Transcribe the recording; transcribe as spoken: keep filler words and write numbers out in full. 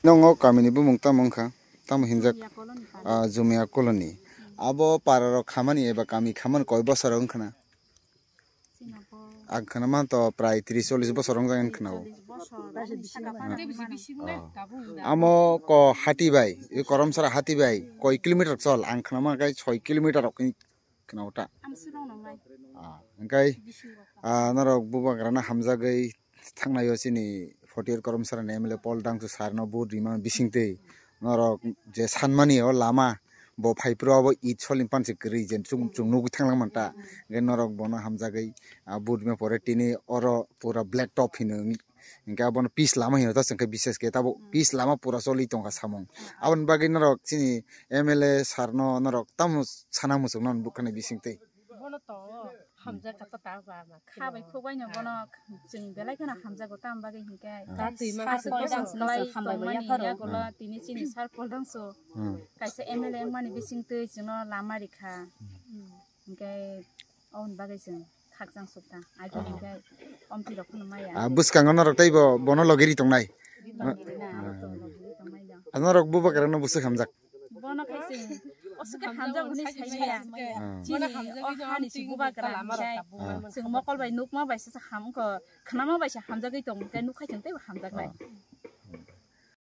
Nongo kamini bumung tamo wngkha? Tamo hinjak? Jumia colony. Ah, Jumia colony. Abo pararok khamani eba kami khamani koi bosor wngkhana? Ang khana man to prai tris chollish bosor wngjak hinwi khwnao. Oh. Amo ko hati bai, i Koromsara hati bai koi kilometer chol, ang khana man kai soi kilometer rok hinwi khwnao ta. Ah, hingkai, ah, norok bubagrano hamjagwi thangnaio chini forty eight Koromsarani M L A Paul Dangsu sir no vote rima bisingtwi norok je sanmani o lama bo phaiphuru abo it solimpan se kwrwi je chwng chwng nugwi thanglang manta. Hingke norok bono hamjagwi, ah, vote rima pore tini oro pura black top hino. Hingke abono pis lama hino ta chwngkhe bises khe tabuk pis lama pura choli tongkha samung. Aboni bagwi norok chini M L A sir no norok tamo sana muchung non bukhani bisingtwi. Bono to hamjak kha ta ta ba ma. Kha bai khuk bai no bono chwng belai kheno hamjago tam bagwi hinkhe. Ah. Sir Paul Dangsu no chwng hambai bai yapharo. Yagulo tini chini sir Paul Dangsu. Hmm. Kaisa M L A wngmani bisingtwi chwngno lama rikha. Hmm. Hinkhe oboni bagwi chwng khakchang sukha. Agi hinkhe omtwi rok phano maya. Ah, bwskango norok tei bo bono logi ri tongnai. Ri tongnai na, ri tongnai na. Ah, norok bubagrano bwswk hamjak. Bono khe chwng oswk khe hamjak hwnwi sai maya. Ah. Chini o hani si bubagra hwnkhe chwng mokol bai nukma bai se ham wngkha, khnama bai se hamjagwi tong hwnkhe nukhai chwng teibo hamjaknai. Ah.